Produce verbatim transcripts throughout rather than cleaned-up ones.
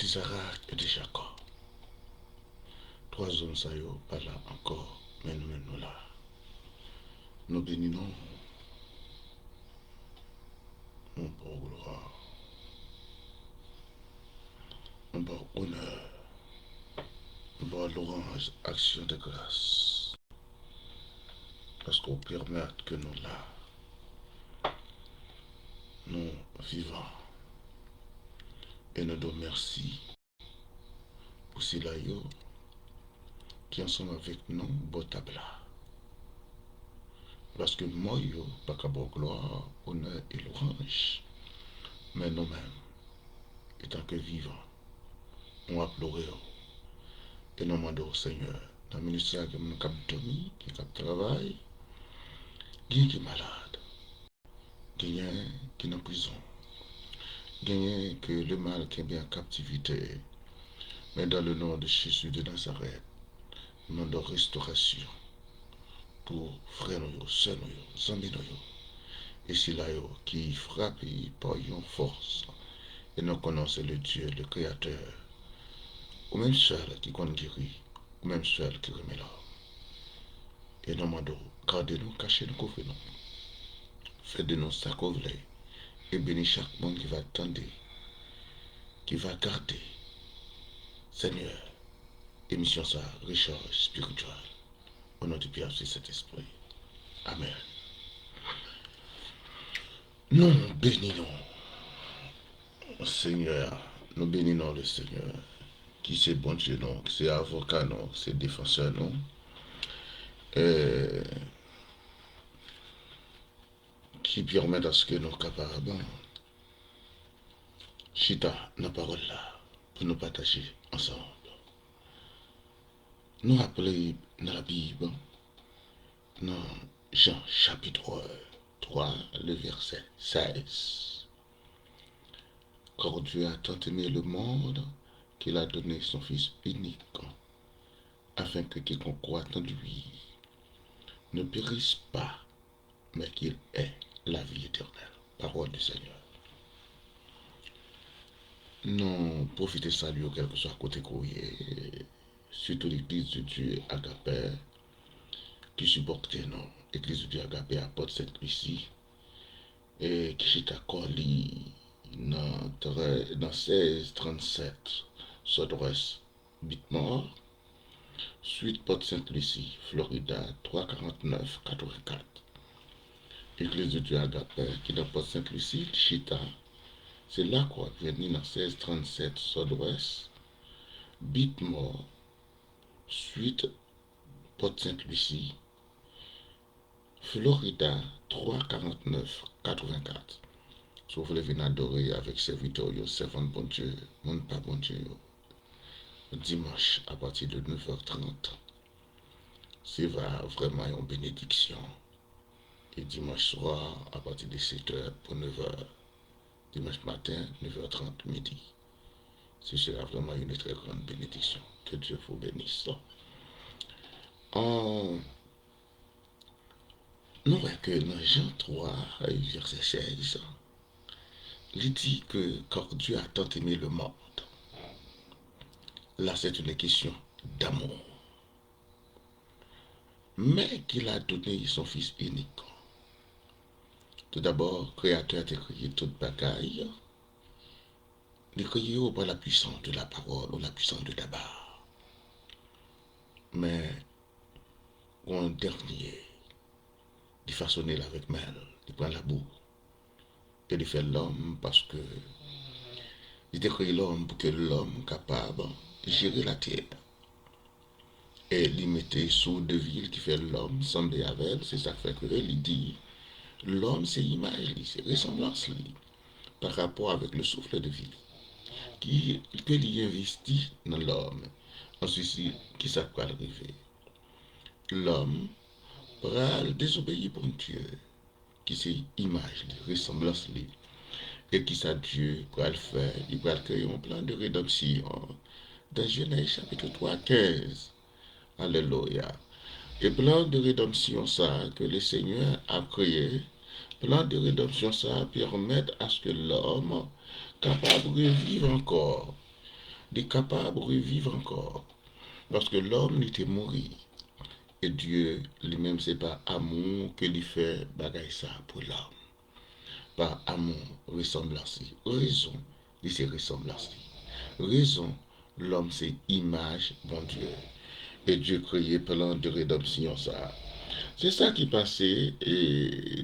Tizarak e Tijakò. Twa zòm sa yo pa la ankò, men nou menm nou la. Nou beni non. Nou ba w glwa. Nou ba w onè. Nou ba w lwanj, aksyon de gras. Paske w pèmèt ke nou la. Nou vivan. E nou di w mèsi pou sila yo ki ansanm avèk nou bò tab la. Paske mò yo pa ka ba w glwa, onè e lwanj. Men nou menm, etan ke vivan, nou ap lore w. E nou mande w, Senyè, nan minit sa, gen moun k ap dòmi, gen k ap travay, gen ki malad. Genyen ki nan prizon. Genyen ke lemal kenbe an kaptivite. Men dans le nom de Jésus de Nazareth, nou mande w restorasyon pou frè nou yo, sè nou yo, zanmi nou yo. E sila yo ki frape pa yon fòs. E nou konnen w se le Dieu, le Créateur. Ou menm sèl ki konn geri, ou menm sèl ki renmen lòm. E nou mande w, gade nou, kache nou, kouvri nou. Fè de nou sa ke w vle. E beni chak moun ki va tande, ki va gade. Senyè, emisyon sa, rechaj espirityèl. O non di Pè, Fis e Sentespri. Amèn. Nou beni nou. Senyè, nou beni non le Senyè, ki se Bondye nou, ki se avoka nou, ki se defansè nou, e ki pèmèt aske nou kapab chita nan pawòl la pou nou pataje ansanm. Nou aple nan Labib, nan Jan chapit twa, le vèsè sèz. Car Dieu a tant aimé le monde qu'il a donné son Fils unique, afin que quiconque croit en lui ne périsse pas, mais qu'il ait la vie éternelle. Parole du Seigneur. Nou pwofite salye w kèlkeswa kote ke w ye, sitou Legliz de Dye Agapè ki sipòte nou. Legliz de Dye Agapè a Pòt Sent Lisi, e ki chita kò li nan trè, nan sèz trannsèt Sòdwès Bitmò, swit Pòt Sent Lisi, Florida, twa karant nèf katrevenkat. Legliz de Dye Agapè ki nan Pòt Sent Lisi, li chita, se la ke w ap jwenn li nan sèz trannsèt Sòdwès Bitmò, swit Pòt Sent Lisi, Florida, twa karant nèf katrevenkat. Si w vle vin adore avèk sèvitè w yo, sèvant Bondye, moun pa Bondye yo, dimanch apati de nèf è trant, se va vrèman yon benediksyon. E dimanch swa, apati de sèt è pou nèf è, dimanch maten, nèf è trant, midi. Ce sera vraiment une très grande bénédiction. Que Dieu vous bénisse. An, nou wè ke nan Jan twa, vèsè sèz, li di ke car Dieu a tant aimé le monde. Là, c'est une question d'amour. Mais qu'il a donné son Fils unique. Tout d'abord, Créateur a créé toute bagaille. Li kreye yo par la puissance de la parole ou la puissance de Daba. Men, yon dènye, li fasone l avèk men l, li pran labou, e li fè lòm, paske li te kreye lòm pou ke lòm kapab jere latè. E li mete sou de vi l ki fè lòm sanble avè l, se sa k fè ke li di, lòm se imaj li, se resanblans li, pa rapò avèk le souffle de vie li, ki, ke li envesti nan lòm. Answit, kisa k pral rive? Lòm pral dezobeyi Bondye, ki se imaj li, resanblans li. E kisa Dye pral fè? Li pral kreye yon plan de redanmsyon. Dans Genèse chapitre twa, kenz. Alelouya. E plan de redanmsyon sa ke le Senyè ap kreye, plan de redanmsyon sa pèmèt aske lòm kapab reviv ankò. li kapab reviv ankò. Paske lòm, li te mouri. E Dye, li menm, se pa amou ke li fè bagay sa pou lòm. Pa amou, resanblans li. Rezon, li se resanblans li. Rezon, lòm se imaj Bondye. E Dye kreye plan de redanmsyon sa. Se sa ki pase e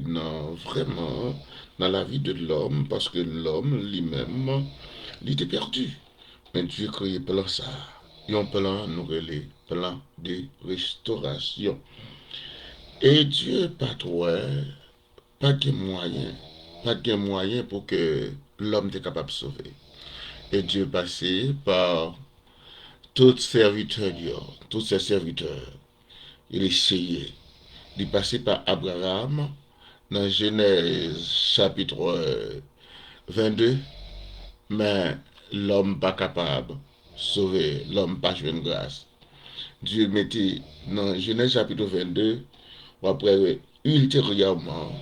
nan vrèman nan lavi de lòm, paske lòm li menm, li te pèdi. Men Dye kreye plan sa. Yon plan nou rele plan de restorasyon. E Dye pa t wè, pa t gen mwayen, pa t gen mwayen pou ke lòm te kapab sove. E Dye pase pa tout sèvitè li yo, tout se sèvitè, li eseye. Li pase pa Abraram nan Jenèz chapit vennde, men lòm pa kapab sove, lòm pa jwenn gras. Dye mete nan Jenèz chapit vennde, w ap wè ilteryèman,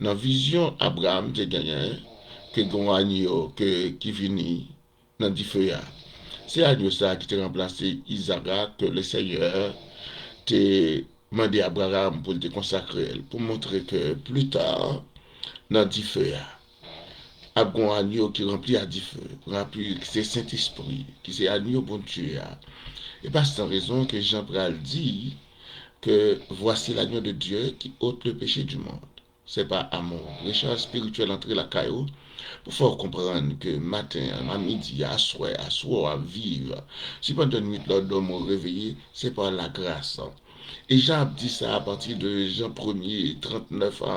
nan vizyon Abraram te genyen, ke gen yon anyo ke, ki vini nan dife a. Se anyo sa a ki te ranplase Izarak ke Lesenyè te mande Abraram pou l te konsakre l, pou montre ke pli ta, nan dife a, ap gen yon anyo ki ranpli a dife, ranpli ki se Sentespri, ki se anyo Bondye a. E pa san rezon ke Jan pral di ke voici l'agneau de Dieu qui ôte le péché du monde. Se pa amou. Richè espirityèl antre lakay ou pou fè w konprann ke maten an, a midi a, aswè a, swa w ap viv. Si pandan nwit la w dòmi w reveye, se pa lagras. E Jan ap di sa apati de Jan premye, trannèf a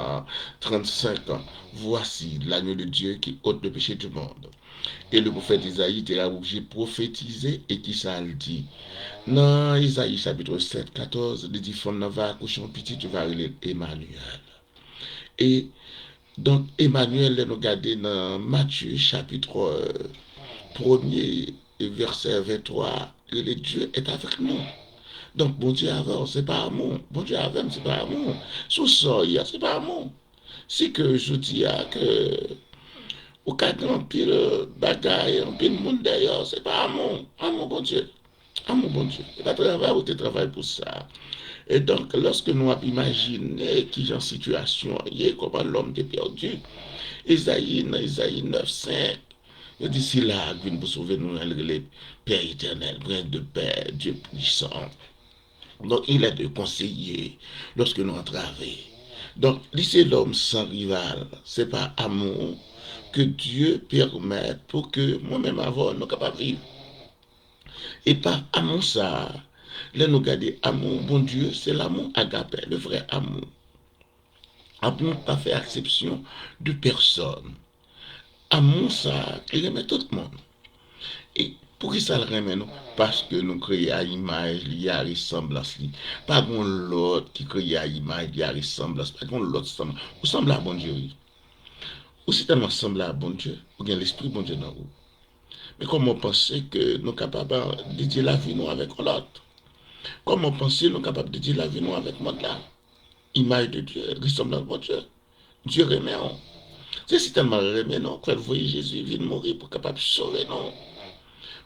trannsenk. Voici l'agneau de Dieu qui ôte le péché du monde. E le pwofèt Izayi te oblije pwofetize, e kisa l di? Nan Izayi chapit sèt, katòz, li di fanm nan va akouche yon pitit, yo va rele l Emanyèl. E donk, Emanyèl, lè nou gade nan Matye chapit premye, vèsè venntwa, li rele Dieu est avec nous. Donk, Bondye avè w, se pa amou. Bondye avè m, se pa amou. Si w sòy a, se pa amou. Si ke jodi a ke ou ka gen anpil bagay, anpil moun dèyè w, se pa amou. Amou Bondye. Amou Bondye. E pa travay ou te travay pou sa. E donk, lòske nou ap imajine kijan sitiyasyon an ye, kòman lòm te pèdi, Ezayi, nan Ezayi nèf senk, yo di, sila a k vin pou sove nou an, l rele Pè Etènèl, Prince de Paix, Dieu puissant. Donk, il est de conseiller lòske nou antrave. Donk, li se lòm san rival. Se pa amou ke Dye pèmèt pou ke mwen menm avè w nou kapab viv. E pa amou sa a, lè nou gade amou Bondye, se l'amour agape, le vrai amour. Amou pa fè aksepsyon de pèsòn. Amou sa a, li renmen tout moun. E poukisa l renmen nou? Paske nou kreye a imaj li, a resanblans li. Pa gen lòt ki kreye a imaj li, a resanblans. Pa gen lòt sanm. Ou sanble a Bondye, wi. Ou si tèlman sanble a Bondye, ou gen lespri Bondye nan ou. Men kòman w panse ke nou kapab, a, dedye lavi nou avèk yon lòt? Kòman w panse nou kapab dedye lavi nou avèk mond la? Imaj de Dye, resanblans Bondye. Dye renmen w. Se si tèlman l renmen nou, k fè l voye Jezi vin mouri pou kapab sove nou.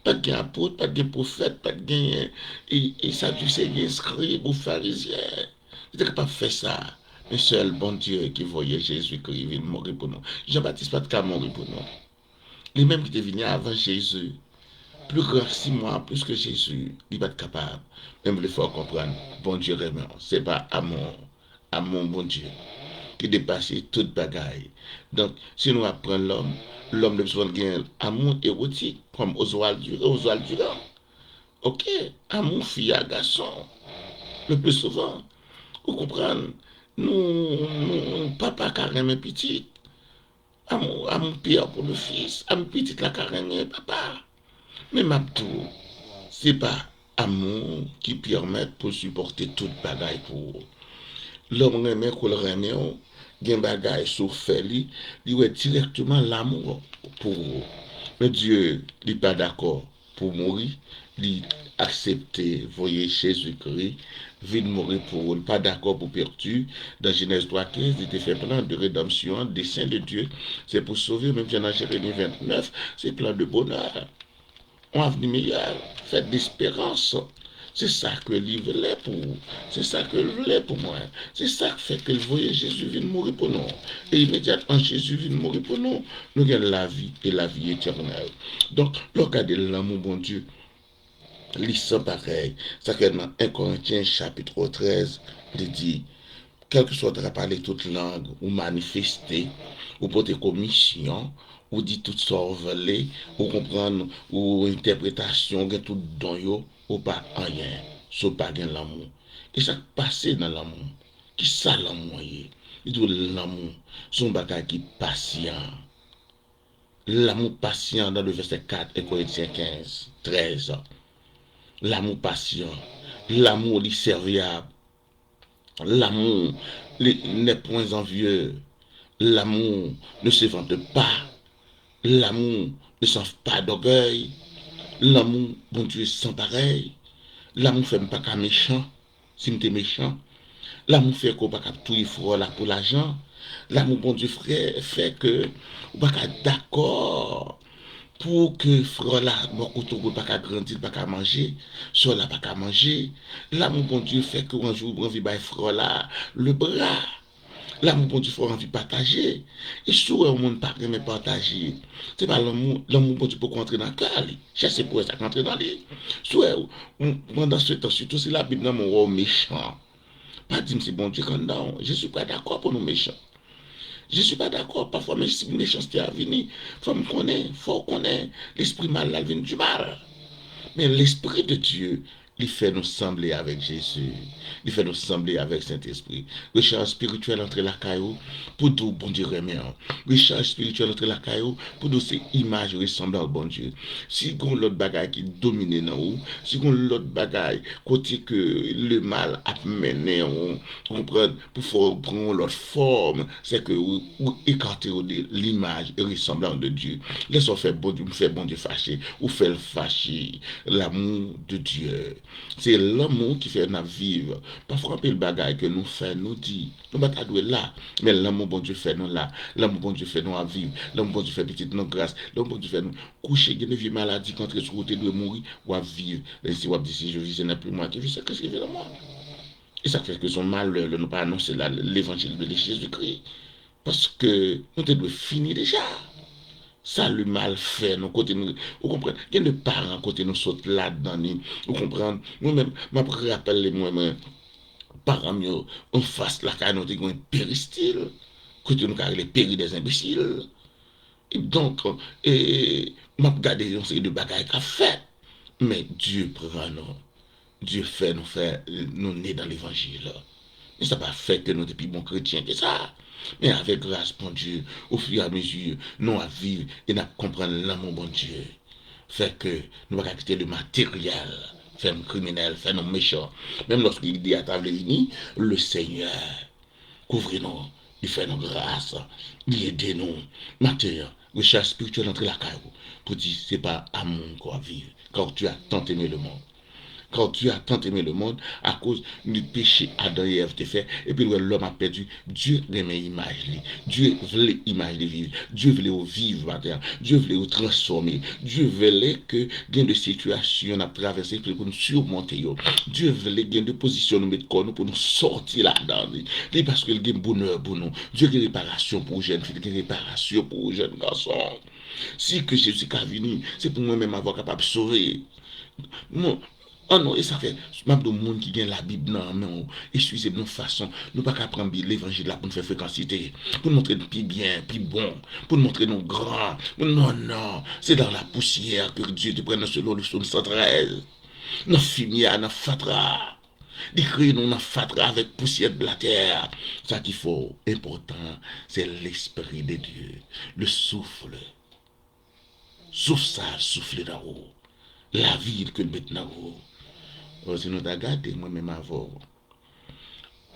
Pa t gen apot, pa t gen pwofèt, pa t gen, e, e Sadiseyen, eskrib ou Farizyen. Li te kapab fè sa. Men sèl Bondye ki voye Jezikri vin mouri pou nou. Jan Batis pa t ka mouri pou nou. Li menm ki te vini avan Jezi. Pli gran sis mwa plis ke Jezi, li pa t kapab. Men m vle fè w konprann, Bondye renmen w. Se pa amou, amou Bondye ki depase tout bagay. Donk, si nou ap pran lòm, lòm le pli souvan gen amou ewotik, kòm Oswald Durand, Oswald Durand. Oke, amou fi a gason. Le pli souvan, ou konprann, nou, nou, papa ka renmen pitit. Amou, amou pè pou le fis, amou pitit la ka renmen papa. Men m ap di w, se pa amou ki pèmèt pou l sipòte tout bagay pou ou. Lòm renmen kou l renmen w, gen bagay si w fè li, li wè dirèkteman lamou pou ou. Men Dye, li pa dakò pou mouri, li aksepte voye Jezikri vin mouri pou ou. Li pa dakò pou pèdi. Nan Jenèz twa kenz, li te fè plan de redanmsyon an, desen de Dye, se pou sove, menm jan nan Jeremi vennèf, se plan de bonè. yon avni meyè, fèt desperans. Se sa ke li vle pou ou. Se sa ke l vle pou mwen. Se sa k fè ke l voye Jezi vin mouri pou nou. E imedyatman Jezi vin mouri pou nou, nou gen lavi e lavi etènèl. Donk, lè w gade lanmou Bondye, li san parèy. Sa k fè nan en Korentyen chapit trèz, li di, kèlkeswa w ta ka pale tout lang, ou manifeste, ou pote komisyon, ou di tout sa w vle, ou konprann, ou entèpretasyon, ou gen tout don yo, ou pa anyen, si w pa gen lanmou. E sa k pase nan lanmou? Kisa lanmou an ye? Li di w lanmou se yon bagay ki pasyan. Lanmou pasyan dans le verset quatre, en Corinthiens quinze, treize. Lanmou pasyan. Lanmou li sèvyab. Lanmou li n'est point envieux. Lanmou ne se vante pas. Lanmou ne s'enfle pas d'orgueil. Lanmou Bondye san parèy. Lanmou fè m pa ka mechan. Si m te mechan, lanmou fè ke w pa ka ap touye frè w la pou lajan. Lanmou Bondye frè fè ke ou pa ka dakò pou ke frè w la bò kote w pou l pa ka grandi, l pa ka manje, sè w la pa ka manje. Lanmou Bondye fè ke w anvi, w anvi bay frè w la lebra. Lanmou Bondye fè w anvi pataje. E si w wè yon moun pa renmen pataje, se pa lanmou, lanmou Bondye poko antre nan kè li. Chèche pou wè sa k antre nan li. Si w wè, ou, pandan se tan, sitou si Labib nan men w, w wè w mechan, pa di m se Bondye k anndan w. Jezi pa dakò pou nou mechan. Jezi pa dakò. Pafwa, men si mechanste a vini, fò m konnen, fò w konnen, lespri mal la vin di mal. Men lespri de Dye, li fè nou sanble avèk Jezi. Li fè nou sanble avèk Sentespri. Rechaj espirityèl antre lakay ou pou di w Bondye renmen w. Rechaj espirityèl antre lakay ou pou di w se imaj resanblans Bondye. Si gon lòt bagay ki domine nan ou, si gon lòt bagay kote ke lemal ap mennen ou, ou konprann, pou fè w pran yon lòt fòm, se ke ou, ou ekate w de limaj e resanblans de Dye. Lè sa w fè Bondye, fè Bondye fache, ou fè l fache. L'amour de Dieu. Se lanmou ki fè n ap viv. Pafwa, anpil bagay ke nou fè, nou di, nou pa ta dwe la. Men lanmou Bondye fè nou la. Lanmou Bondye fè nou ap viv. Lanmou Bondye fè pitit nou gras. Lanmou Bondye fè nou kouche. Gen de vye maladi k antre sou ou, te dwe mouri, w ap viv. E si w ap di, si je vis, ce n'est plus moi qui vis, c'est Christ qui vit en moi. E sa k fè ke se yon malè lè nou pa anonse la, levanjil de Jezikri. Paske nou te dwe fini deja. Sali mal fè nou, kote nou, ou konprann? Gen de paran kote nou sot ladan li, ou konprann? Mwen menm, m ap rapele mwen, mwen, paran m yo, anfas lakay nou te gen yon peristil, kote nou ka rele peri dèz enbesil. E donk, e, m ap gade yon seri de bagay k ap fèt, men Dye pran nou. Dye fè nou fè, nou ne dan levanjil. Men sa pa fè ke nou te pi bon kretyen ke sa. Men avèk gras Bondye, ofiramizi, nou ap viv e n ap konprann lanmou Bondye. Fè ke nou pa ka kite le materyèl fè n kriminèl, fè nou mechan. Menm lòske ide a ta vle vini, le Senyè kouvri nou, li fè nou gras, li ede nou. Maten an, rechaj espirityèl antre lakay ou pou di se pa amour ke w ap viv. Car tu as tant aimé le monde. Car Dieu a tant aimé le monde, akoz de peche Adan e Èv te fè, epi l wè lòm ap pèdi. Dye renmen imaj li. Dye vle imaj li viv. Dye vle w viv maten an. Dye vle w transfòme. Dye vle ke gen de sitiyasyon n ap travèse pou nou simonte yo. Dye vle gen de pozisyon nou met kò nou pou nou sòti ladan li. Li paske l gen bonè pou nou. Dye gen reparasyon pou jèn fi, li gen reparasyon pou jèn gason. Si ke Jezi ka vini, se pou mwen menm avè w kapab sove. Non, an non, e sa fè, m ap di w, moun ki gen Labib nan men w, eskize m, yon fason, nou pa ka pran bi-, levanjil la pou n fè frekansite, pou n montre n pi byen, pi bon, pou n montre nou gran, pou n, non, non, c'est dans la poussière que Dieu te prend selon le psaume cent treize. Nan fimye a, nan fatra a. Li kreye nou nan fatra avèk pousyè de latè. Sa ki fè w enpòtan, se Lespri de Dye, le souffle. Souf sa ap soufle nan ou. Lavi ke l met nan ou. Bon, si nou ta gade, mwen menm avè w,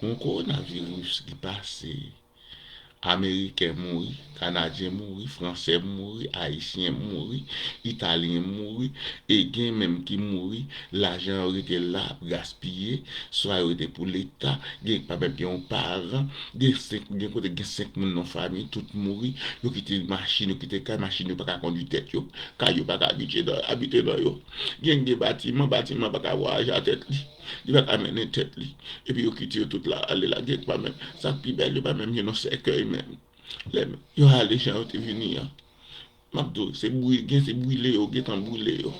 yon kowonaviris ki pase, Ameriken mouri, Kanadyen mouri, Fransè mouri, Ayisyen mouri, Italyen mouri, e gen menm ki mouri, lajan yo rete la ap gaspiye, swa yo rete pou Leta, gen pa menm gen yon paran, gen senk, gen kote gen senk moun nan fanmi, tout mouri, yo kite machin, yo kite kay, machin yo pa ka kondui tèt yo, kay yo pa ka abite nan, abite nan yo. Gen, gen batiman, batiman pa ka vwayaje a tèt li, li pa ka mennen tèt li. Epi yo kite yo tout la, ale la, gen pa menm, sa k pi bèl, yo pa menm gen yon sèkèy menm. Lè yo ale jan yo te vini an, m ap di w, se bri-, gen se brile yo, gentan brile yo.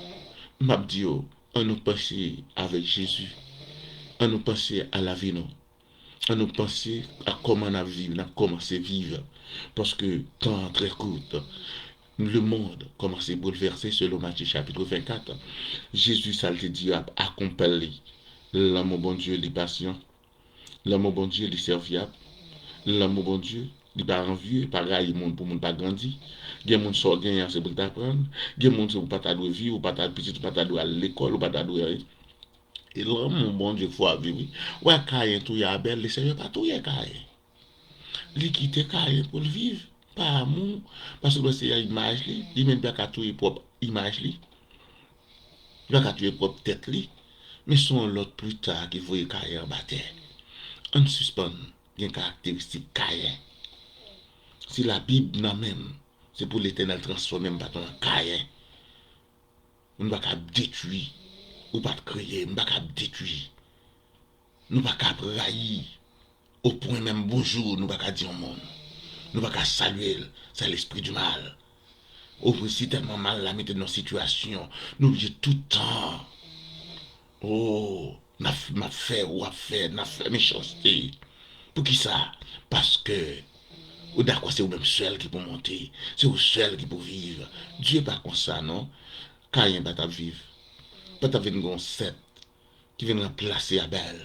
M ap di yo, ann nou panse avèk Jezi. Ann nou panse a lavi nou. Ann nou panse a kòman n ap viv, n ap kòmanse viv. Paske tan an trè kout. Le monde kòmanse boulvèse selon Matye chapit vennkat. Jezi, sa l te di yo ap akonpli. Lanmou Bondye, li pasyan. Lanmou Bondye, li sèvyab. Lanmou Bondye, li pa anvye, pa rayi moun pou moun pa grandi. Gen moun sa w genyen an, se pou l ta pran l. Gen moun se ou pa ta dwe viv, ou pa ta pitit, ou pa ta dwe al lekòl, ou pa ta dwe. E lanmou Bondye k fè w ap viv, wi. Wè Kayen touye Abèl, Lesenyè pa touye Kayen. Li kite Kayen pou l viv, pa amou, paske l wè se a imaj li, li menm li pa ka touye pwòp imaj li. Li pa ka touye pwòp tèt li. Men se yon lòt pita ki voye Kayen anba tè. Ann sispann gen karakteristik Kayen. Si Labib nan men m, se pou Letènèl transfòme m pa t an Kayen. Nou pa ka ap detwi. Ou pa t kreye, nou pa ka ap detwi. Nou pa ka ap rayi. O pwen menm bonjou, nou pa ka di yon moun. Nou pa ka salye l. C'est l'esprit du mal. O pwen si tèlman mal la mete n nan sitiyasyon, nou oblije tout tan. O, n ap, m ap fè, w ap fè, n ap fè mechanste. Poukisa? Paske ou dakò se ou menm sèl ki pou monte, se ou sèl ki pou viv. Dye pa konsa non. Kayen pa t ap viv. Pa t ap vin gen yon sèt ki vin ranplase Abèl.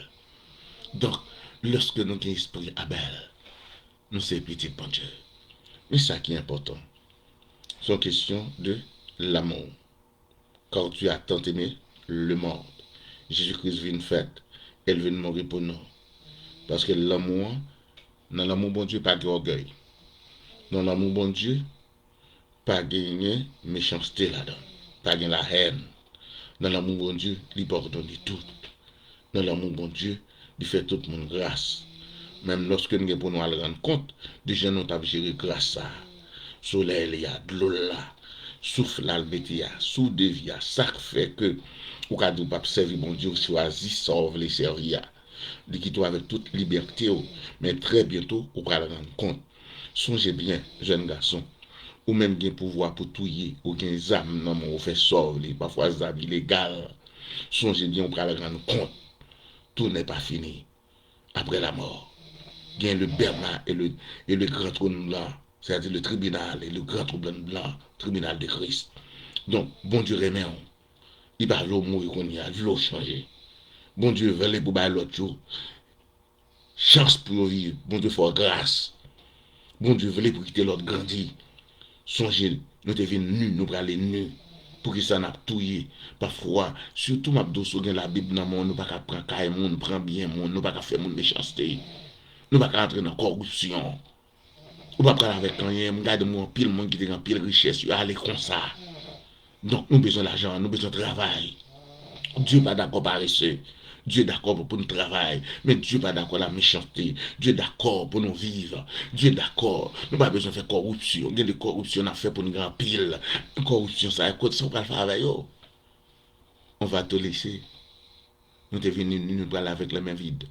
Donk, lèske nou gen espri Abèl, nou se pitit Bondye. Men sa ki enpòtan, se yon kesyon de lanmou. Car tu as tant aimé le monde. Jezi Kris vin fèt, e l vin mouri pou nou. Paske lanmou an, nan lanmou Bondye pa gen ògèy. Nan lanmou Bondye, pa genyen mechanste ladan. Pa gen lahèn. Nan lanmou Bondye, li padone tout. Nan lanmou Bondye, li fè tout moun gras. Menm lòske n gen pou nou al rann kont de jan nou t ap jere gras sa a. Solèy li a, dlo l la, souf l al mete a, souf de vi a, sa k fè ke ou ka di w p ap sèvi Bondye, ou chwazi sa w vle sèvi a. Li kite w avèk tout libète w, men trè byento ou pral rann kont. Sonje byen, jèn gason, ou menm gen pouvwa pou touye, ou gen zam nan men w, ou fè sa w vle, pafwa zam ilegal. Sonje byen, ou pral rann kont. Tout n'est pas fini. Après la mort, gen le Bema et le, et le grand trône blanc, c'est-à-dire le tribunal et le grand trône blanc, tribunal de Christ. Donk, Bondye renmen w. Li pa vle w mouri kounye a, li vle w chanje. Bondye vle pou bay lòt yo chans pou yo viv. Bondye fè w gras. Bondye vle pou kite lòt grandi. Sonje, nou te vin ni, nou prale ni. Poukisa n ap touye? Pafwa, sitou m ap di w, si w gen Labib nan men w, nou pa ka pran kay moun, pran byen moun, nou pa ka fè moun mechanste. Nou pa ka antre nan kòripsyon. Ou pa pral avèk anyen, m gade m wè anpil moun ki te gen anpil richès, yo ale konsa. Donk, nou bezwen lajan, nou bezwen travay. Dye pa dakò parese. Dye dakò pou, pou nou travay. Men Dye pa dakò la mechanste. Dye dakò pou nou viv. Dye dakò. Nou pa bezwen fè kòripsyon. Gen de kòripsyon n ap fè pou nou gen anpil. Kòripsyon sa, kote sa w pral fè avè yo? On va te laisser. Nou te vini, nou, nou pral avèk les mains vides.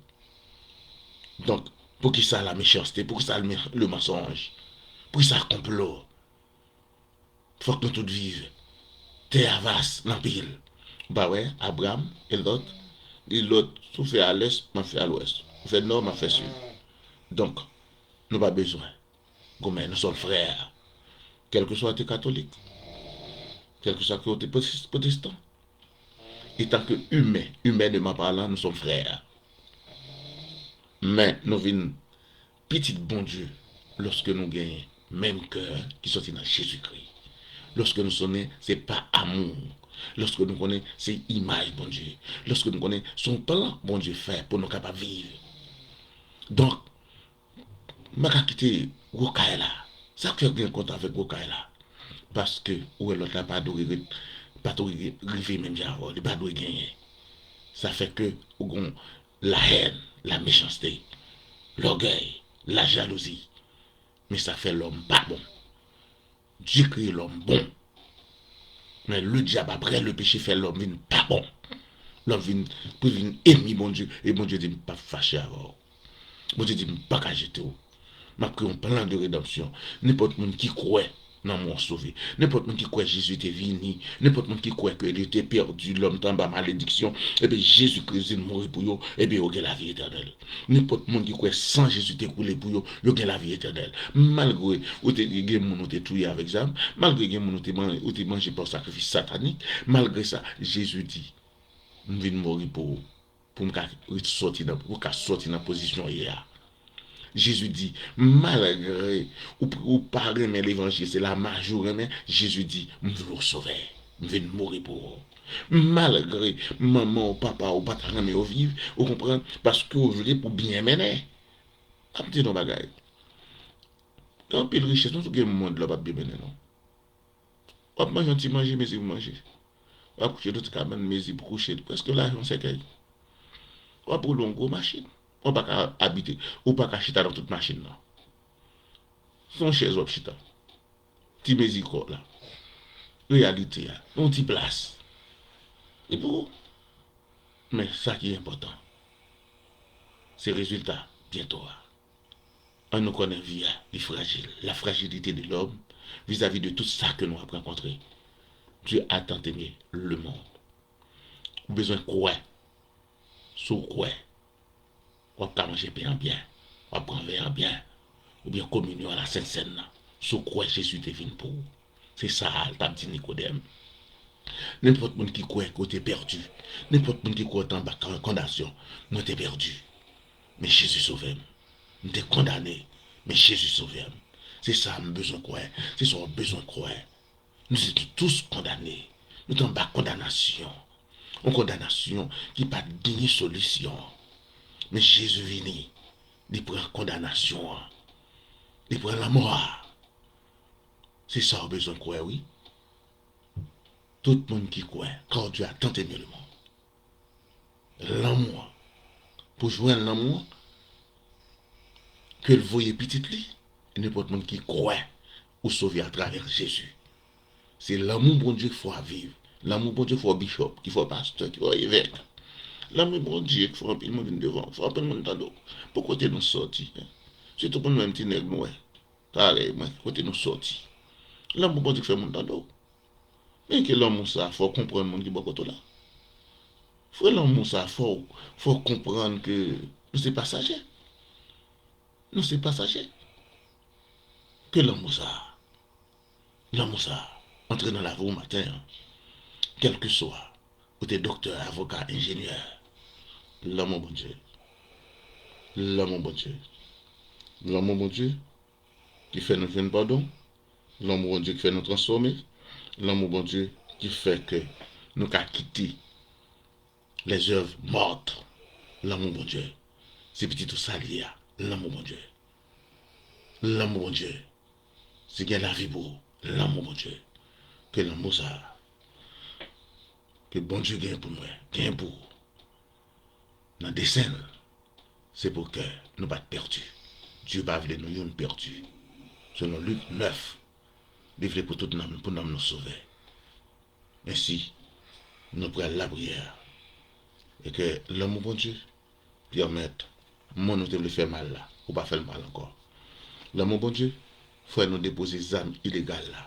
Donk, poukisa la mechanste? Poukisa le, le mensonge? Poukisa konplo? Fòk nou tout viv. Tè a vas, l anpil. Ou pa wè, Abram e Lòt, li Lòt, si w fè a lès, m ap fè a lwès. Ou fè nò, m ap fè sid. Donk, nou pa bezwen goumen, nous sommes frères. Kèlkeswa w te katolik, kèlkeswa ke w te pwotes-, pwotestan. Etan ke imen, imèneman palan, nous sommes frères. Men nou vin pitit Bondye lòske nou genyen menm kè ki sòti nan Jezikri. Lòske nou konnen se pa amou. Lòske nou konnen se imaj Bondye. Lòske nou konnen se yon plan Bondye fè pou nou kapab viv. Donk, m pa ka kite gwo kay la. Sa k fè w gen kont avèk gwo kay la? Paske ou wè lòt la pa dwe ret, pa dwe rive menm jan avè w, li pa dwe genyen. Sa fè ke ou gen la hèn, la mechanste, lògèy, la jalouzi. Men sa fè lòm pa bon. Dye kreye lòm bon. Men le dyab, apre le peche, fè lòm vin pa bon. Lòm vin, pou vin enmi Bondye. E Bondye di, "M p ap fache avè w." Bondye di, "M pa ka jete w. M ap kreye yon plan de redanmsyon." Nenpòt moun ki kwè nan mwen sove. Nenpòt moun ki kwè Jezi te vini. Nenpòt moun ki kwè ke li te pèdi, lòm te anba malediksyon. Epi Jezi Kris vin mouri pou yo. Epi yo gen lavi etènèl. Nenpòt moun ki kwè san Jezi te koule pou yo, yo gen lavi etènèl. Malgre ou te gen moun ou te touye avèk zam, malgre gen moun ou te, man- ou te manje pa w sakrifis satanik, malgre sa, Jezi di, "M vin mouri pou ou, pou m ka ret sòti nan, pou w ka sòti nan pozisyon w ye a." Jezi di, "Malgre ou, ou pa renmen levanjil, se lamaj ou renmen," Jezi di, "M vle w sove, m vin mouri pou ou." Malgre manman w, papa w pa ta renmen w viv, ou konprann, paske w vle pou byen mennen. M ap di nou bagay. Gen anpil richès, nou tou gen mond la w p ap byen mennen non. W ap manje yon ti manje, mezi pou manje. W ap kouche nan ti kabann, mezi pou kouche, prèske lajan w sèkèy. W ap woule yon gwo machin. Ou pa ka abite, ou pa ka chita nan tout machin nan. Se yon chèz w ap chita. Ti mezi kò w la. Reyalite a. Yon ti plas. E pou ou. Men sa ki enpòtan, se rezilta byento a. An nou konnen vi a, li frajil. La fragilité de l'homme vis-à-vis de tout sa ke nou ap rankontre. Dieu a tant aimé le monde. Ou bezwen kwè. Si w kwè, w ap ka manje pen an byen, w ap pran vè an byen, oubyen kominyon a la Sent Sèn nan. Si w kwè Jezi te vin pou ou. Se sa l t ap di Nikodèm. Nenpòt moun ki kwè ke w te pèdi, nenpòt moun ki kwè w te anba kondanasyon, mwen te pèdi. Men Jezi sove m. M te kondane, men Jezi sove m. Se sa m bezwen kwè, se sa w bezwen kwè. Nou se tous kondane. Nou te anba kondanasyon. Yon kondanasyon ki pa t genyen solisyon. Men Jezi vini, li pran kondanasyon an. Li pran lanmò a. Se sa w bezwen kwè, wi. Tout moun ki kwè, car Dieu a tant aimé le monde. Lanmou an. Pou jwenn lanmou an, ke l voye pitit li, e nenpòt moun ki kwè ou sove atravè Jezi. Se lanmou Bondye k fè w ap viv. Lanmou Bondye k fè w bishop, ki fè w pastè, ki fè w evèk. Lanmou Bondye k fè anpil moun vin devan w, fè anpil moun tande w. Pou kote nou sòti, en? Sitou pou nou menm ti nèg nou wè. Parèy mwen, kote nou sòti. Lanmou Bondye k fè moun tande w. Men ke lanmou sa a fè w konprann moun ki bò kote w la. Frè, lanmou sa a fè w, fè w konprann ke nou se pasaje. Nou se pasaje. Ke lanmou sa a, lanmou sa a, antre nan lavi w maten an. Kèlkeswa, ou te doktè, avoka, enjenyè. Lanmou Bondye. Lanmou Bondye. Lanmou Bondye ki fè nou jwenn padon. Lanmou Bondye ki fè nou transfòme. Lanmou Bondye ki fè ke nou ka kite les œuvres mortes. Lanmou Bondye. Se pitit ou sa l ye a. Lanmou Bondye. Lanmou Bondye. Se gen lavi pou ou. Lanmou Bondye. Ke lanmou sa a, ke Bondye gen pou mwen, gen pou ou. Nan desen l, se pou ke nou pa t pèdi. Dye pa vle nou youn pèdi. Selon Lik nèf, li vle pou tout nanm, pou nanm nou sove. Ensi, nou pral lapriyè. E ke lanmou Bondye pèmèt moun ou te vle fè mal la, ou pa fè l mal ankò. Lanmou Bondye fè nou depoze zam ilegal la.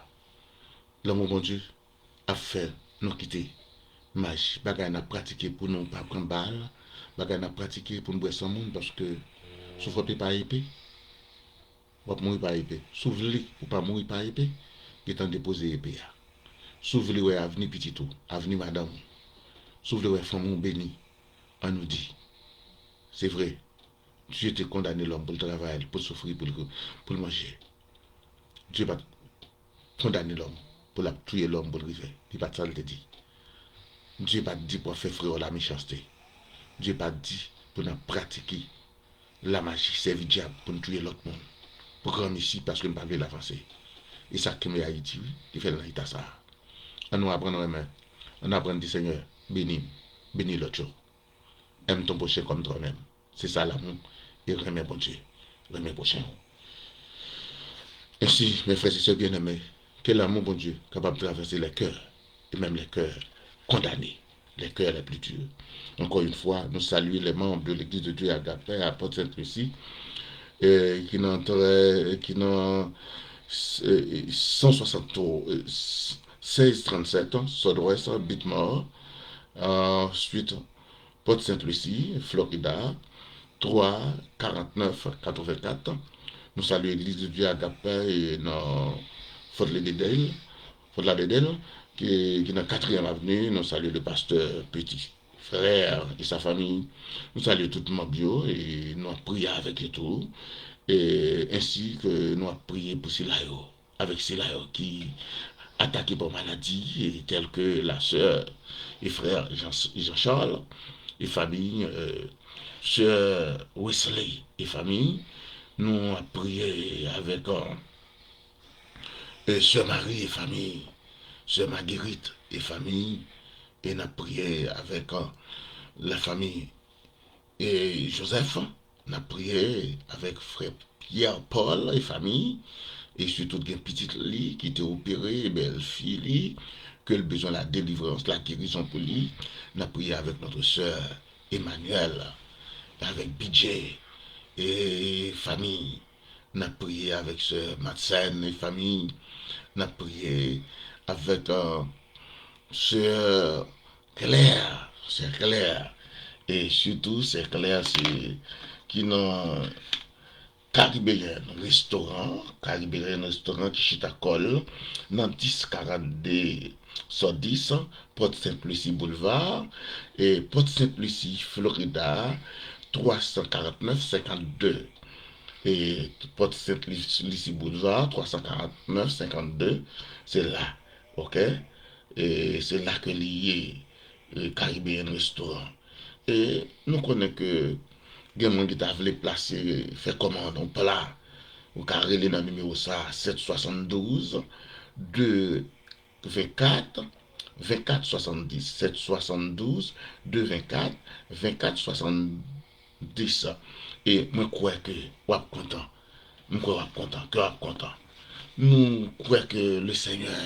Lanmou Bondye ap fè nou kite maji, bagay n ap pratike pou nou pa pran bal, bagay n ap pratike pou n bwè san moun, paske soufrè pa epe. W ap mouri pa epe. Si w vle pou w pa mouri pa epe, gentan depoze epe a. Si w vle wè avni pitit ou, avni madanm ou, si w vle wè fanmi w beni, ann nou di, se vre, Dye te kondane lòm pou l travay, pou l soufri, pou l, pou l manje. Dye pa t kondane lòm pou l ap touye lòm pou l rive. Li pa t sa l te di. Dye pa t di pou w ap fè frè w lamechanste. Dye pa t di pou n ap pratike lamaji, sèvi dyab pou n touye lòt moun, pran m isi paske m pa vle l avanse. E sa k kenbe Ayiti, wi, ki fè l nan eta sa a. Ann nou aprann renmen. Ann aprann di, Senyè, beni m, beni lòt yo. Aime ton prochain comme toi-même. Se sa lanmou, e renmen Bondye, renmen pwochen w. Ainsi, mes frères et sœurs bien-aimés, que l'amour Bondye kapab traverser les cœurs, et même les cœurs condamnés, les cœurs les plus durs. Encore une fois, nous saluons les membres de l'Église de Dieu Agape à Port-Sainte-Lucie, euh, qui n'ont très- qui n'ont, euh, cent soixante-trois, euh, seize trente-sept, Sud-Ouest, Biltmore, ensuite Port-Sainte-Lucie, Florida, trois quarante-neuf quatre-vingt-quatre. Nou salye Legliz de Dieu Agape nan Fort Lauderdale, Fort Lauderdale, ki, ki nan Katriyèm Avni. Nou salye le pastè Petit Frère et sa famille. Nou salye tout manm yo e nou ap priye avèk yo tou. E ensi ke nou ap priye pou sila yo, avèk sila yo ki atake pa maladi, e tèl ke la sè e frè Jean, Jean Charles e fanmi, euh, sè Wesley e fanmi. Nou ap priye avèk, euh, euh, sè Marie e fanmi, sè Marguerite e fanmi, e n ap priye avèk, euh, la fanmi e Joseph. N ap priye avèk frè Pierre Paul e fanmi, e sitou gen pitit li ki te opere, bèlfi li, ke l bezwen la delivrans, la gerizon pou li. N ap priye avèk notre sœur Emmanuel, avèk Bidjè e fanmi. N ap priye avèk sè Madsen e fanmi. N ap priye avèk, euh, sè Claire, sè Claire. E sitou sè Claire se ki nan Caribbean Restaurant, Caribbean Restaurant ki chita kò l nan dis karannde Sud Dis, Port Sainte Lucie Boulevard, e Port Sainte Lucie, Florida, twa san karant nèf senkant de. E Port Sainte Lucie Boulevard, twa san karant nèf senkant de, se la, ok? E se la ke li ye, e Caribbean Restaurant. E nou konnen ke gen moun ki ta vle plase, fè kòmand yon pla. Ou ka rele nan nimewo sa, sèt swasanndouz, de venkat, venkat swasanndis, sèt swasanndouz, de venkat, venkat swasanndis. E mwen kwè ke w ap kontan. M kwè w ap kontan, ke w ap kontan. Nou kwè ke le Senyè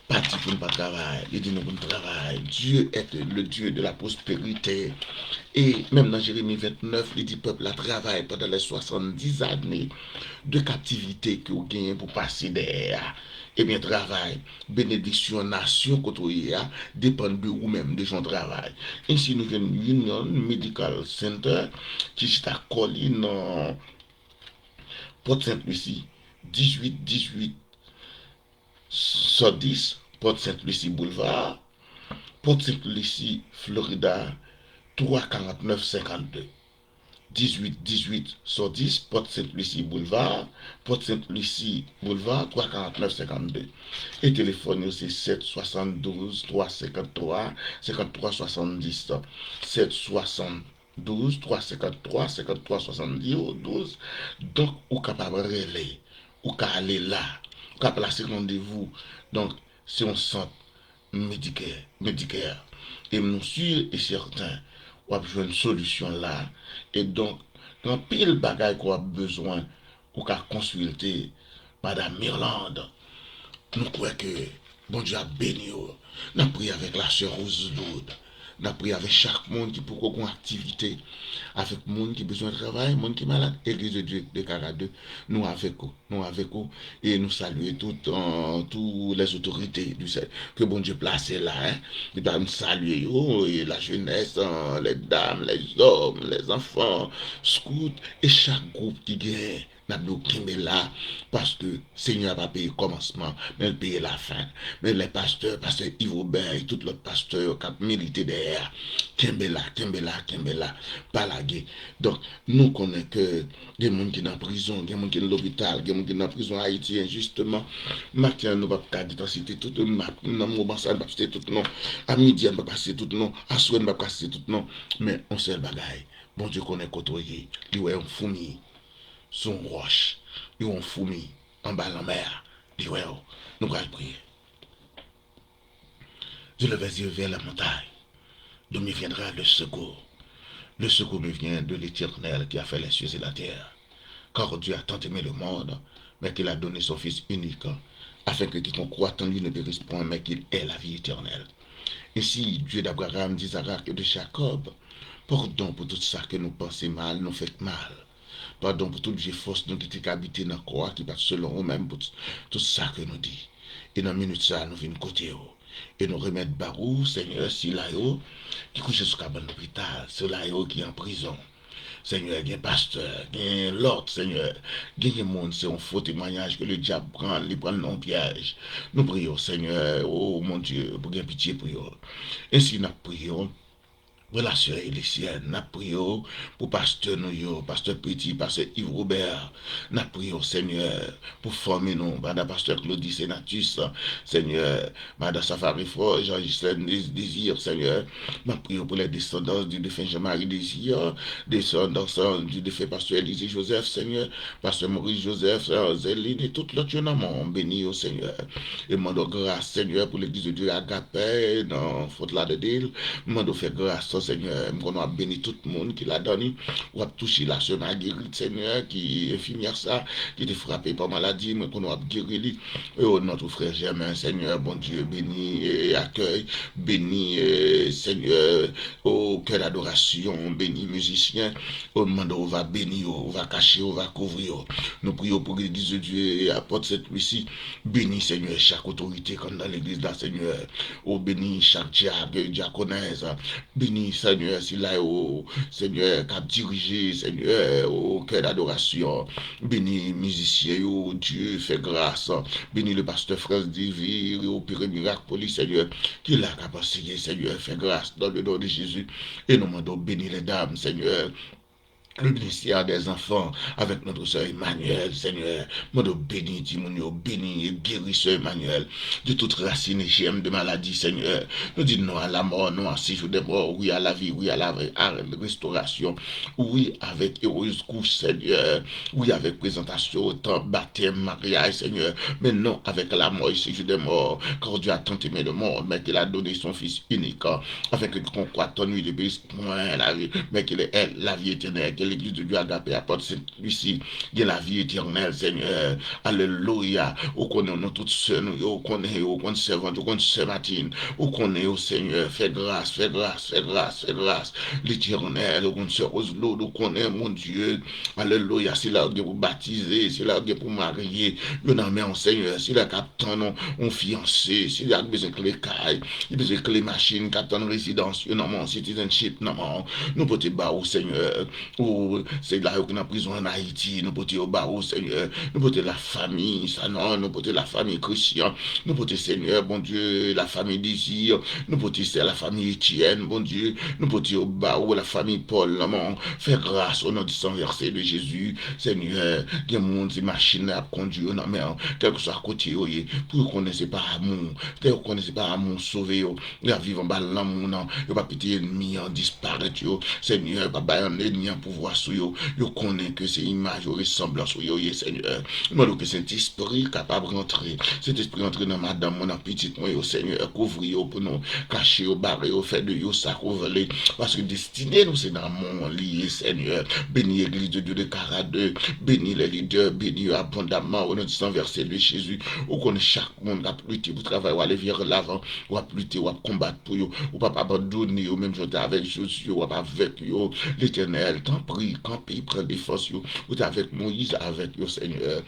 pa di pou n pa travay, li di nou pou n travay. Dieu est le Dieu de la prospérité. E menm nan Jeremi vennèf, li di pèp la travay pandan les soixante-dix années de captivité ke w genyen pou pase dèyè a. Ebyen, travay. Benediksyon nasyon kote w ye a depann de ou menm, de jan w travay. Ensi, nou jwenn Union Medical Center ki chita kò li nan Port Sainte Lucie, dizuit dizuit Sud Dis, Port Sainte Lucie Boulevard, Port Sainte Lucie, Florida, twa karant nèf senkant de. Dizuit dizuit Sud Dis, Port Sainte Lucie Boulevard, Port Sainte Lucie Boulevard, twa karant nèf senkant de. E telefòn yo se sèt swasanndouz twa senkant twa senkant twa swasanndis. Sèt swasanndouz twa senkant twa senkant twa swasanndis. Donk, ou kapab rele, ou ka ale la, ou ka plase randevou. Donk, se yon sant Medicare, Medicare. E nou si e sèten w ap jwenn solisyon la. E donk, gen anpil bagay ke w ap bezwen, ou ka konsilte Madam Mirlande. Nou kwè ke Bondye ap beni w. N ap priye avèk la sè Rose Doud. N ap priye avèk chak moun ki poko gon aktivite, avèk moun ki bezwen travay, moun ki malad. Legliz de Dye de Kara de, nou avèk ou. Nou avèk ou e nou salye tout, euh, tout les autorités du Seigneur. Ke Bondye plase la, hein. Li ba nou salye yo, e la jeunesse, euh, les dames, les hommes, les enfants, scout, e chak gwoup ki genyen. N ap di w kenbe la, paske Senyè a pa peye kòmansman, men l peye lafen. Men lè pastè, pastè Yves Robert e tout lòt pastè yo k ap milite dèyè a, kenbe la, kenbe la, kenbe la, pa lage. Donk, nou konnen ke gen moun ki nan prizon, gen moun ki nan lopital, gen moun ki nan prizon Ayiti enjisteman. Maten an, nou p ap ka gentan site tout, m ap, nan moman sa, n p ap site tout non. A midi a, n p ap ka site tout non. Aswè, n p ap ka site tout non. Men, yon sèl bagay, Bondye konnen kote w ye. Li wè yon foumi sou yon wòch. Yo yon foumi anba lanmè a. Li wè w. Nou pral priye. Je lève les yeux vers la montagne. D'où me viendra le secours? Le secours me vient de l'Éternel qui a fait les cieux et la terre. Car Dieu a tant aimé le monde, mais qu'il a donné son Fils unique, afin que quiconque croit en lui ne périsse point, mais qu'il ait la vie éternelle. Ainsi, Dieu d'Abraham, d'Isaac et de Jacob, pardon pou tout sa ke nou panse mal, nou fè mal. Padon pou tout vye fòs nou ki te ka abite nan kò a ki pa t selon ou menm, pou t- tout sa ke nou di. E nan minit sa a, nou vin kote w. E nou remèt ba ou, Senyè, sila yo ki kouche sou kabann lopital, sila yo ki an prizon. Senyè, gen pastè, gen lòt, Senyè. Genyen moun, se yon fo temwayaj ke ledyab pran, li pran l nan yon pyèj. Nou priye w, Senyè, o mon Dye, pou gen pitye pou yo. Ensi, n ap priye w. Pou la sè Elisyèn, n ap priye w pou pastè nou yo, pastè Peti, pastè Yves Robert. N ap priye w, Senyè, pou fanmi nou, madan pastè Claudy Senatus, Senyè, madan Safari Fò, Jean Gislaine Désir, Senyè. N ap priye w pou les descendants du défunt Jean-Marie Désir, descendants du défunt pastè Élisée Joseph, Senyè, pastè Maurice Joseph, Zéline, e tout lòt yo nan men w, beni yo, Senyè. E mande w gras, Senyè, pou legliz de Dye Agape nan Fort Lauderdale. M mande w fè gras, Senyè. M konnen w ap beni tout moun ki ladan li. W ap touche la sè Marguerite, Senyè, ki enfimyè sa, ki te frape pa maladi. Mwen konnen w ap geri li. E o non tou frè Jèmen, Senyè, Bondye, beni e akèy. Beni, e, Senyè, o kè dadorasyon, beni mizisyen. O m mande w va beni yo, ou va kache yo, ou va kouvri yo. Nou priye w pou legliz de Dye e apòt Sent Lwisi. Beni, Senyè, chak otorite k anndan legliz la, Senyè. Ou beni chak dyak, dyakonès. Beni, Senyè, sila yo, Senyè, k ap dirije, Senyè, o kè dadorasyon. Beni mizisyen yo, Dye, fè gras. Beni le pastè Frans Divi, opere mirak pou li, Senyè, ki la k ap anseye, Senyè, fè gras, dans le nom de Jésus. E nou mande w beni les dames, Senyè. Le ministère des enfants avec notre sœur Emmanuel, Senyè. Mande w beni timoun yo, beni e geri sè Emmanuel de tout racine et germe de maladie, Senyè. Nou di non à la mort, non à séjour des morts, oui à la vie, oui à la à la restauration, oui avec heureuse couche, Senyè. Oui avec présentation au temple, baptême, mariage, Senyè. Mais non avec la mort et séjour des morts, car Dieu a tant aimé le monde, mais qu'il a donné son Fils unique, afin que quiconque croit en lui ne périsse point la vie, mais qu'il ait la vie éternelle. Que l'église de Dieu Agape apòt Sent Lwisi gen lavi etènèl, Senyè. Alelouya. Ou konnen non tout sè nou yo, ou konnen yo, ou konn sèvant, ou konn sè Matin, ou konnen yo, Senyè. Fè gras, fè gras, fè gras, fè gras. Letènèl, ou konn sè Roselod, ou konnen, Bondye. Alelouya. Sila yo gen pou batize, sila yo gen pou marye, yo nan men w, Senyè. Sila k ap tann yon, yon fiyanse, sila k bezwen kle kay, ki bezwen kle machin, k ap tann rezidans, yo nan men w, citizenship nan men w. Nou pote ba ou, Senyè. Ou, se la yo ki nan prizon ann Ayiti, nou pote yo ba ou, Senyè. Nou pote lafanmi Sanon, nou pote lafanmi Christian, nou pote, Senyè, Bondye, lafanmi Désir, nou pote se lafanmi Etienne, Bondye, nou pote yo ba ou, lafanmi Paul, nan men w. Fè gras, o non di san vèse de Jezi, Senyè. Gen moun, se machin nan y ap kondui yo nan men w, kèlkeswa kote yo ye, pou yo konnen se pa amou, kè yo konnen se pa amou sove yo. Y ap viv anba lanmou nan. Yo pa kite ènmi an disparèt yo. Senyè, pa bay ènmi an pouvwa sou yo. Yo konnen ke se imaj ou, resanblans ou yo ye, Senyè. Nou mande w ke Sentespri kapab rantre. Sentespri rantre nan madanm mwen, nan pitit mwen yo, Senyè. Kouvri yo pou nou. Kache yo, bare yo, fè de yo sa ke w vle. Paske destine nou se nan men w li ye, Senyè. Beni Egliz de Dye de Karade. Beni les leaders. Beni yo abondamman. O non di san vèse de Jezi. Ou konnen chak moun k ap lite pou travay w ale vè lavan. W ap lite, w ap konbat pou yo. Ou p ap abandone yo, menm jan w te avèk Jozye, w ap avèk yo. Letènèl, tanpri, kanpe, pran defans yo. Ou te avèk Moyiz, avèk yo, Senyè.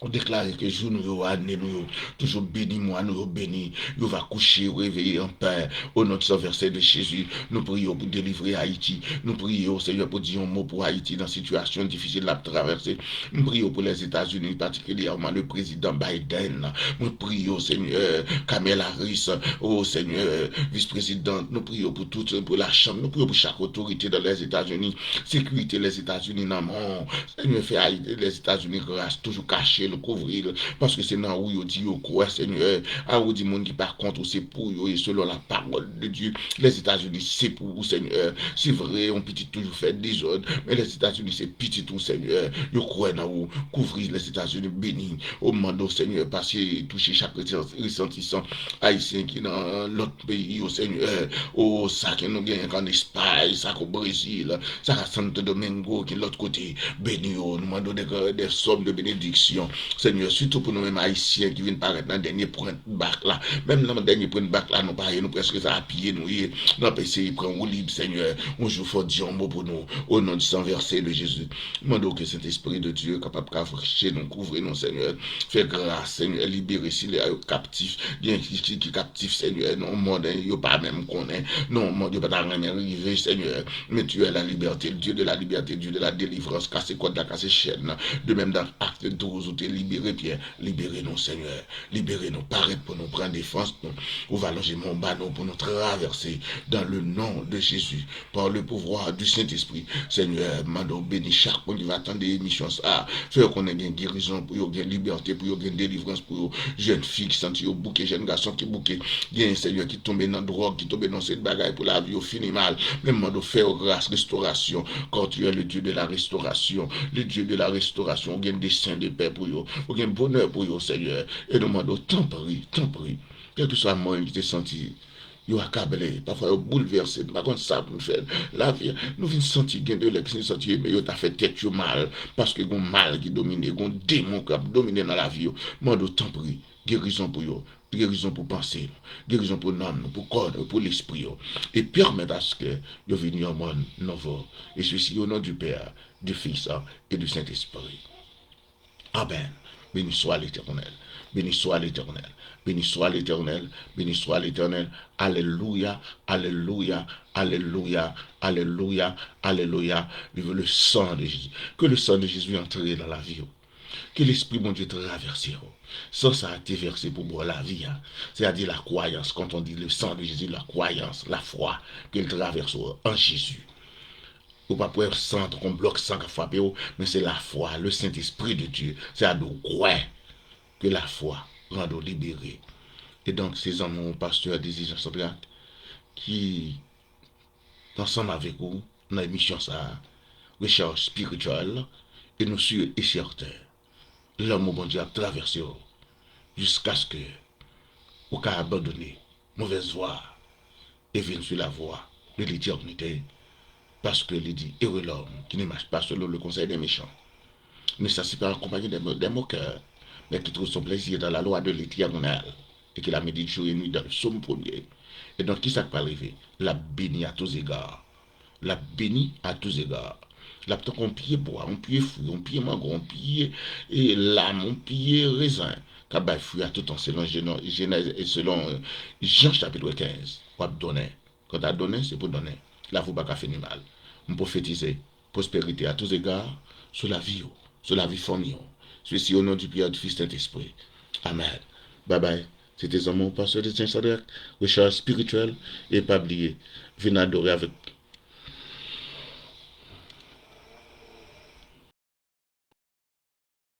Ou deklare ke jou nou yo, ane nou yo, toujou beni, mwa nou yo beni. Yo va kouche, reveye an pè. O non di san vèse de Jezi, nou priye w pou delivre Ayiti. Nou priye w, Senyè, pou di yon mo pou Ayiti nan sitiyasyon difisil l ap travèse. M priye w pou Lèzetazini, patikilyèman le prezidan Biden. Mwen priye w, Senyè, Kamala Harris, o Senyè, vis prezidant. Nou priye w pou tout, pou lachanm. Nou priye w pou chak otorite nan Lèzetazini. Sekirite Lèzetazini nan men w. Senyè, fè Ayiti, Lèzetazini gras, toujou kache l, kouvri l, paske se nan ou yo di yo kwè, Senyè. A ou di moun ki pa kont ou, se pou yo, e selon la parole de Dieu, Lèzetazini se pou ou, Senyè. Se vre, yon pitit toujou fè dezòd, men Lèzetazini se pitit ou, Senyè. Yo kwè nan ou, kouvri Lèzetazini, beni. O mande w, Senyè, pase touche chak resan- resantisan ayisyen ki nan lòt peyi yo, Senyè. O sa ke nou genyen k ann Espay, sa k o Brezil, sa k a Santo Domingo, ki lòt kote. Beni yo, nou mande w de, de sòm de benediksyon, Senyè, sitou pou nou menm Ayisyen ki vin parèt nan dènye pwent bak la. Menm nan dènye pwent bak la, nou pa ye, nou prèske sa a pye nou ye. N ap eseye pran woulib, Senyè. Yon jou fò di yon mo pou nou, o non di san vèse de Jezi. Mande w ke Sentespri de Dye kapab kache nou, kouvri nou, Senyè. Fè gras, Senyè, libere sila yo kaptif. Gen ki, ki, ki kaptif, Senyè, nan yon mond, eh, yo pa menm konnen. Nan yon mond yo pa ta renmen rive, Senyè. Men tu es la liberté, le Dieu de la liberté, Dieu de la délivrance. Kase kòd la, kase chèn nan. De menm nan Acte douze, ou te libere Pyè. Libere nou, Senyè. Libere nou. Parèt pou nou, pran defans nou. Ou va lonje men w ba nou pou nou travèse dans le nom de Jésus. Par le pouvoir du Saint-Esprit. Senyè, mande w beni chak moun ki va tande emisyon sa a. Fè yo konnen gen gerizon pou yo, gen libète pou yo, gen delivrans pou yo. Jèn fi ki santi yo bouke, jèn gason ki bouke. Gen, Senyè, ki tonbe nan dwòg, ki tonbe nan seri de bagay pou lavi yo fini mal. Men mande w fè yo gras, restorasyon. Car tu es le Dieu de la restauration. Le Dieu de la restauration. Ou gen desen de pè pou yo. Ou gen bonè pou yo, Senyè. E nou mande w, tanpri, tanpri. Kèlkeswa mwen ki te santi yo akable, pafwa yo boulvèse, nou pa konn sa pou n fè. Lavi, nou vin santi gen de lè ki vin santi yo ta fè tèt yo mal, paske gon mal ki domine, gon demon k ap domine nan lavi yo. Mande w, tanpri, gerizon pou yo, gerizon pou panse yo, gerizon pou nanm nou, pou kò nou, pou lespri yo, e pèmèt aske yo vin yon moun nouvo. E sesi o non du Père, du Fils et du Saint-Esprit. Amen. Béni soit l'Éternel. Béni soit l'Éternel. Béni soit l'Éternel. Béni soit l'Éternel. Alléluia. Alléluia. Alléluia. Alléluia. Alléluia. Vive le sang de Jésus. Ke le sang de Jésus antre nan lavi w. Ke Lespri Bondye travèse w. San sa a te vèse pou bwè lavi a. Sètadi la kwayans. Quand on dit le sang de Jésus, la kwayans, la fwa, ke l travèse w an Jezi. Ou p ap wè san tankou yon blòk san k ap frape w, men se lafwa, le Saint-Esprit de Dieu. Se a di w kwè ke lafwa rann ou libere. E donk, se zanmi w, pastè Désir Jean Sandrac, ki ansanm avèk ou nan emisyon sa a, Rechèch Espirityèl, e nou si e sèten, lanmou Bondye ap travèse w, jiskaske ou ka abandone movèz vwa e vin sou lavwa de letènite, paske li di, Heureux l'homme qui ne marche pas selon le conseil des méchants, ne s'assied pas en compagnie des, des moqueurs, mais qui trouve son plaisir dans la loi de l'Éternel, et qui la médite jour et nuit dans le psaume premier. E donk, kisa k pral rive? L ap beni à tous égards. L ap beni à tous égards. L ap tankou yon pye bwa, yon pye fwi, yon pye mango, yon pye e, lam, yon pye rezen k ap bay fwi a toutan selon Jenèz e selon e, Jan chapit kenz. W ap donnen. Kanta donnen, se pou donnen. Lavi w pa ka fini mal. M pwofetize pwosperite à tous égards sou lavi w, sou lavi fanmi w. Sesi o non du Père, du Fils, Saint-Esprit. Amen. Babay. Se te zanmi w, pastè Désir Jean Sandrac, Rechèch Espirityèl, e pa bliye, vin adore avèk